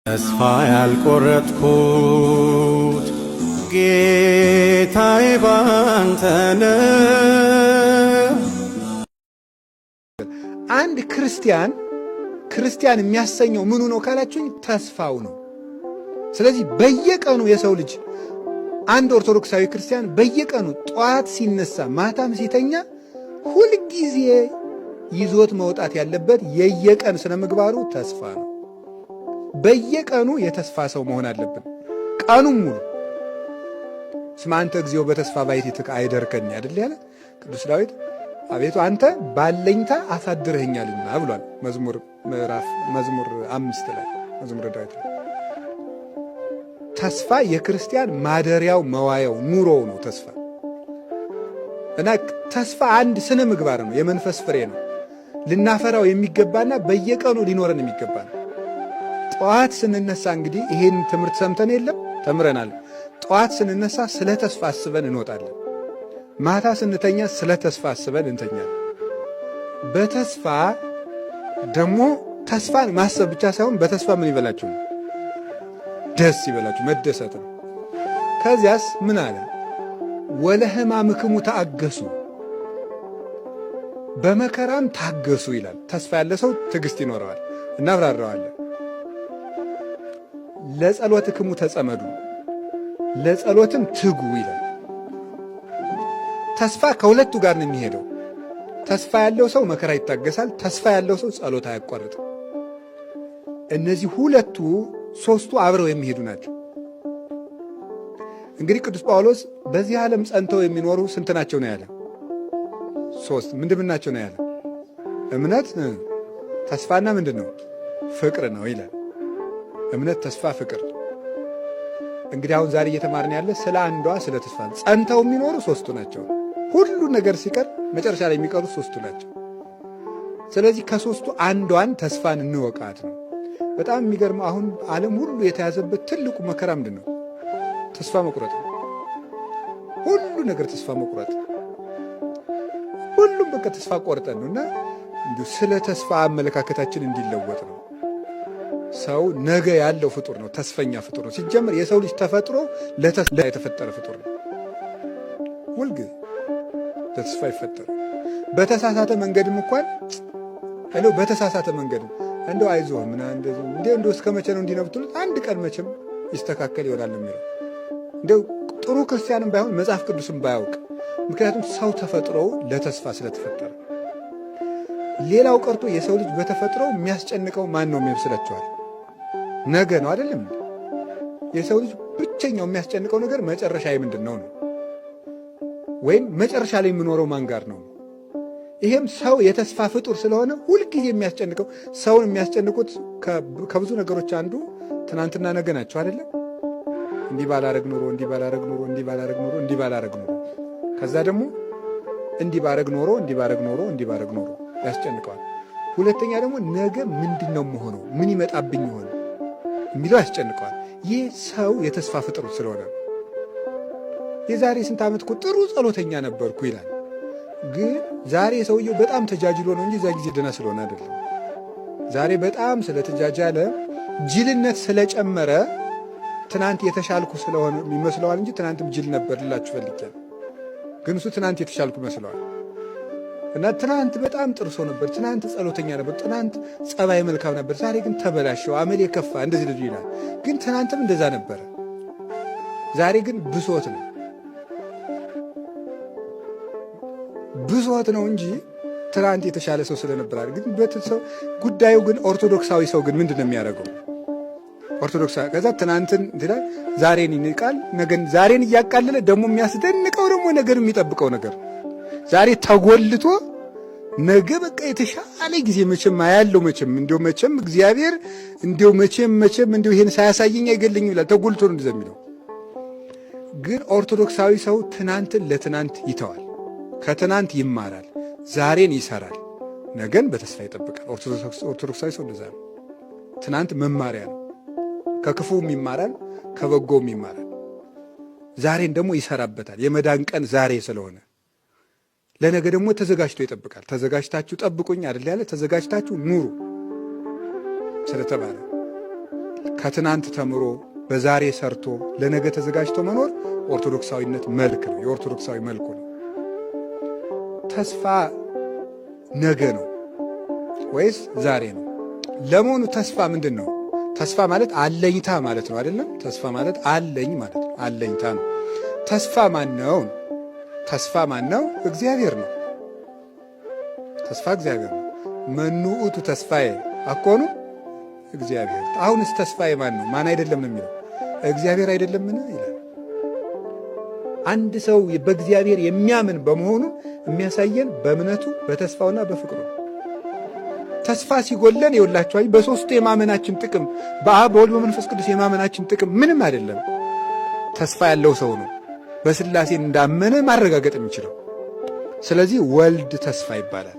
ተስፋ ያልቆረጥኩት ጌታዬ ባንተ ነው። አንድ ክርስቲያን ክርስቲያን የሚያሰኘው ምኑ ነው ካላችሁኝ፣ ተስፋው ነው። ስለዚህ በየቀኑ የሰው ልጅ አንድ ኦርቶዶክሳዊ ክርስቲያን በየቀኑ ጠዋት ሲነሳ ማታም ሲተኛ ሁልጊዜ ይዞት መውጣት ያለበት የየቀን ስነ ምግባሩ ተስፋ ነው። በየቀኑ የተስፋ ሰው መሆን አለብን። ቀኑም ሙሉ እስመ አንተ እግዚኦ በተስፋ ባሕቲትከ አይደርከኒ አይደል ያለ ቅዱስ ዳዊት። አቤቱ አንተ ባለኝታ አሳድረኸኛልና ብሏል። መዝሙር ምዕራፍ መዝሙር 5 ላይ መዝሙረ ዳዊት ላይ ተስፋ የክርስቲያን ማደሪያው መዋያው ኑሮው ነው። ተስፋ እና ተስፋ አንድ ስነ ምግባር ነው፣ የመንፈስ ፍሬ ነው። ልናፈራው የሚገባና በየቀኑ ሊኖረን የሚገባ ነው። ጠዋት ስንነሳ እንግዲህ ይሄን ትምህርት ሰምተን የለም ተምረናል። ጠዋት ስንነሳ ስለ ተስፋ አስበን እንወጣለን። ማታ ስንተኛ ስለ ተስፋ አስበን እንተኛለን። በተስፋ ደግሞ ተስፋን ማሰብ ብቻ ሳይሆን በተስፋ ምን ይበላችሁ ደስ ይበላችሁ፣ መደሰት ነው። ከዚያስ ምን አለ? ወለሕማምክሙ ተአገሱ፣ በመከራም ታገሱ ይላል። ተስፋ ያለ ሰው ትዕግስት ይኖረዋል። እናብራራዋለን። ለጸሎትክሙ ተጸመዱ፣ ለጸሎትም ትጉ ይላል። ተስፋ ከሁለቱ ጋር ነው የሚሄደው። ተስፋ ያለው ሰው መከራ ይታገሳል። ተስፋ ያለው ሰው ጸሎት አያቋርጥም። እነዚህ ሁለቱ ሶስቱ አብረው የሚሄዱ ናቸው። እንግዲህ ቅዱስ ጳውሎስ በዚህ ዓለም ጸንተው የሚኖሩ ስንት ናቸው ነው ያለ? ሶስት። ምንድን ናቸው ነው ያለ? እምነት፣ ተስፋና ምንድን ነው? ፍቅር ነው ይላል። እምነት፣ ተስፋ፣ ፍቅር። እንግዲህ አሁን ዛሬ እየተማርን ያለ ስለ አንዷ ስለ ተስፋ። ጸንተው የሚኖሩ ሶስቱ ናቸው። ሁሉ ነገር ሲቀር መጨረሻ ላይ የሚቀሩት ሶስቱ ናቸው። ስለዚህ ከሶስቱ አንዷን ተስፋን እንወቃት ነው። በጣም የሚገርመው አሁን ዓለም ሁሉ የተያዘበት ትልቁ መከራ ምንድን ነው? ተስፋ መቁረጥ ነው። ሁሉ ነገር ተስፋ መቁረጥ፣ ሁሉም በቃ ተስፋ ቆርጠን ነው። እና ስለ ተስፋ አመለካከታችን እንዲለወጥ ነው። ሰው ነገ ያለው ፍጡር ነው። ተስፈኛ ፍጡር ነው። ሲጀመር የሰው ልጅ ተፈጥሮ ለተስፋ የተፈጠረ ፍጡር ነው። ሁልጊዜ ለተስፋ ይፈጠር። በተሳሳተ መንገድም እንኳን እንደው በተሳሳተ መንገድም እንደው አይዞህ ምና እንደዚህ እንደው እስከ መቼ ነው እንዲህ ነው ብትሉት አንድ ቀን መቼም ይስተካከል ይሆናል የሚለው እንደው ጥሩ ክርስቲያንም ባይሆን መጽሐፍ ቅዱስም ባያውቅ፣ ምክንያቱም ሰው ተፈጥሮ ለተስፋ ስለተፈጠረ። ሌላው ቀርቶ የሰው ልጅ በተፈጥሮ የሚያስጨንቀው ማን ነው የሚመስላችኋል? ነገ ነው አይደለም? የሰው ልጅ ብቸኛው የሚያስጨንቀው ነገር መጨረሻ ምንድን ነው ነው ወይም መጨረሻ ላይ የምኖረው ማን ጋር ነው። ይሄም ሰው የተስፋ ፍጡር ስለሆነ ሁልጊዜ የሚያስጨንቀው ሰውን የሚያስጨንቁት ከብዙ ነገሮች አንዱ ትናንትና ነገ ናቸው አይደለም? እንዲህ ባላረግ ኖሮ፣ እንዲህ ባላረግ ኖሮ፣ እንዲህ ባላረግ ኖሮ፣ እንዲህ ባላረግ ኖሮ፣ ከዛ ደግሞ እንዲህ ባረግ ኖሮ፣ እንዲህ ባረግ ኖሮ፣ እንዲህ ባረግ ኖሮ ያስጨንቀዋል። ሁለተኛ ደግሞ ነገ ምንድን ነው የምሆነው፣ ምን ይመጣብኝ ይሆን የሚለው ያስጨንቀዋል። ይህ ሰው የተስፋ ፍጡር ስለሆነ የዛሬ ስንት ዓመት እኮ ጥሩ ጸሎተኛ ነበርኩ ይላል። ግን ዛሬ ሰውየው በጣም ተጃጅሎ ነው እንጂ እዛ ጊዜ ደህና ስለሆነ አይደለም። ዛሬ በጣም ስለተጃጃለ ጅልነት ስለጨመረ ትናንት የተሻልኩ ስለሆነ ይመስለዋል እንጂ ትናንትም ጅል ነበር ልላችሁ ፈልጌ። ግን እሱ ትናንት የተሻልኩ ይመስለዋል። እና ትናንት በጣም ጥሩ ሰው ነበር፣ ትናንት ጸሎተኛ ነበር፣ ትናንት ጸባይ መልካም ነበር፣ ዛሬ ግን ተበላሸው፣ አመሌ ከፋ፣ እንደዚህ ልጁ ይላል። ግን ትናንትም እንደዛ ነበረ፣ ዛሬ ግን ብሶት ነው ብሶት ነው እንጂ ትናንት የተሻለ ሰው ስለነበር። ግን ሰው ጉዳዩ ግን ኦርቶዶክሳዊ ሰው ግን ምንድን ነው የሚያደርገው? ኦርቶዶክሳዊ ከዛ ትናንትን ይላል፣ ዛሬን ይንቃል፣ ነገን ዛሬን እያቃለለ ደግሞ የሚያስደንቀው ደግሞ ነገን የሚጠብቀው ነገር ዛሬ ተጎልቶ ነገ በቃ የተሻለ ጊዜ መቼም አያለው መቼም እንደው መቼም እግዚአብሔር እንደው መቼም መቼም እንደው ይሄን ሳያሳየኝ አይገለኝም ይላል። ተጎልቶ ነው እንደዚያ የሚለው። ግን ኦርቶዶክሳዊ ሰው ትናንትን ለትናንት ይተዋል። ከትናንት ይማራል፣ ዛሬን ይሰራል፣ ነገን በተስፋ ይጠብቃል። ኦርቶዶክሳዊ ሰው እንደዛ ነው። ትናንት መማሪያ ነው። ከክፉም ይማራል፣ ከበጎም ይማራል። ዛሬን ደግሞ ይሰራበታል። የመዳን ቀን ዛሬ ስለሆነ ለነገ ደግሞ ተዘጋጅቶ ይጠብቃል። ተዘጋጅታችሁ ጠብቁኝ አይደል ያለ፣ ተዘጋጅታችሁ ኑሩ ስለተባለ ከትናንት ተምሮ በዛሬ ሰርቶ ለነገ ተዘጋጅቶ መኖር ኦርቶዶክሳዊነት መልክ ነው። የኦርቶዶክሳዊ መልኩ ነው። ተስፋ ነገ ነው ወይስ ዛሬ ነው? ለመሆኑ ተስፋ ምንድን ነው? ተስፋ ማለት አለኝታ ማለት ነው አይደለም? ተስፋ ማለት አለኝ ማለት ነው። አለኝታ ነው። ተስፋ ማን ነው? ተስፋ ማን ነው? እግዚአብሔር ነው። ተስፋ እግዚአብሔር ነው። መኑ ውእቱ ተስፋዬ አኮኑ እግዚአብሔር። አሁንስ ተስፋዬ ማን ነው? ማን አይደለም ነው የሚለው? እግዚአብሔር አይደለምን ይላል። አንድ ሰው በእግዚአብሔር የሚያምን በመሆኑ የሚያሳየን በእምነቱ በተስፋውና በፍቅሩ ነው። ተስፋ ሲጎለን ይኸውላችሁ በሦስቱ የማመናችን ጥቅም፣ በአብ በወልድ በመንፈስ ቅዱስ የማመናችን ጥቅም ምንም አይደለም። ተስፋ ያለው ሰው ነው በሥላሴ እንዳመነ ማረጋገጥ የሚችለው። ስለዚህ ወልድ ተስፋ ይባላል።